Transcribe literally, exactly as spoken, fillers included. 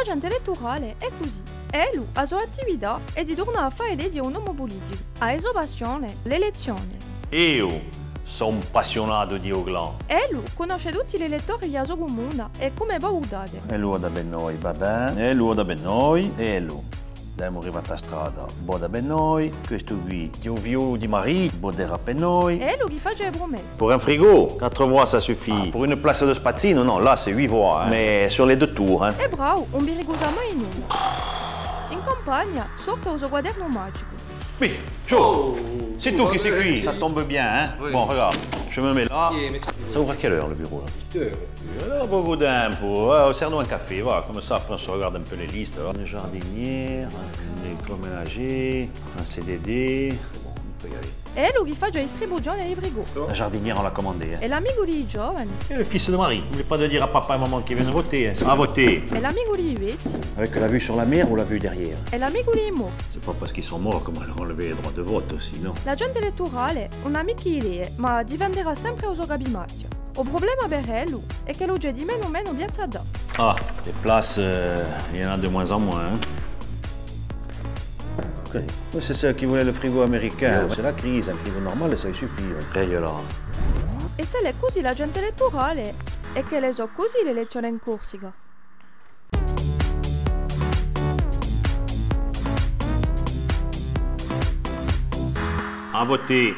A ghjente eletturale hè cusì. Ellu, a so attività hè di turnà à fà eleghje un omu puliticu. A so passione, l'elezzione. Eiu sò un passiunatu di u clan. Ellu cunnosce tutti l'elettori di a so cumuna è cumu pò vutà. Ellu vota per noi, va bè. Ellu vota per noi, ellu. L'emu rifatti a strada, vota per noi. Questu quì, hè u figliolu di Marie, voterà per noi. Hè ellu chì face e prumesse. Pour un frigo, quatre voix, ça suffit. Ah, pour une place de spazzinu, non, là, c'est huit voix, hein. Mais sur les deux tours, hein. Hè bravu, ùn vi ricusa mai nulla. In campagna, sorte u so quadernu magicu. Mais, Joe, c'est toi qui sais qui. Ça tombe bien, hein. Oui. Bon, regarde, je me mets là. Ça ouvre à quelle heure, le bureau, là ? Huit heures. Voilà, bon, bon, tempu, ouais, on sert un café, voilà, comme ça, après, on se regarde un peu les listes, là. Un jardinier, un électroménager, un C D D. Bon, on peut y aller. Hè ellu chì face a distribuzione di frigo. La jardinière, on l'a commandé, hein. Hè l'amicu di i giovani. Et le fils de Marie. N'oublie pas de dire à papa et maman qu'ils viennent voter, hein. À voter. Hè l'amicu di i vechji. Avec la vue sur la mer ou la vue derrière ? Hè l'amicu di i morti. C'est pas parce qu'ils sont morts qu'on va leur enlever les droits de vote aussi, non ? A ghjente eletturale ùn hà micca idee, ma difenderà sempre u so capimachja. U prublema per ellu hè ch'ellu ci hè di menu in menu piazza à dà. Ah, des places, euh, il y en a de moins en moins, hein. Ok. Oui, c'est ceux qui voulaient le frigo américain. Ouais, ouais. C'est la crise, un frigo normal, ça y suffit, ouais. Après, il y a la... È s'ella hè cusì a ghjente eletturale, hè ch'elle sò cusì l'elezzione in Corsica. À voter.